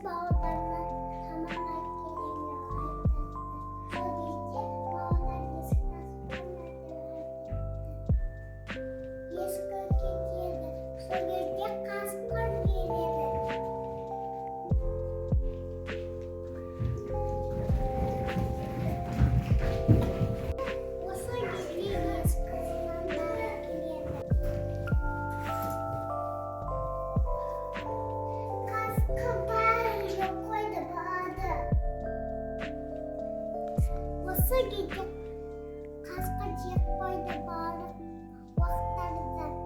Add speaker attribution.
Speaker 1: Балаларына тамақ әкелгенге айтады. Сол кезде балалар есікті ашпаңдар деп айтады. Ешкі кетеді. Сол кезде қасқыр келеді. Осы кезде ескі жыландар келеді. Қасқыр бәрін жеп қойды балады. Осы кезде қасқыр жеп қойды барлық уақыттарды.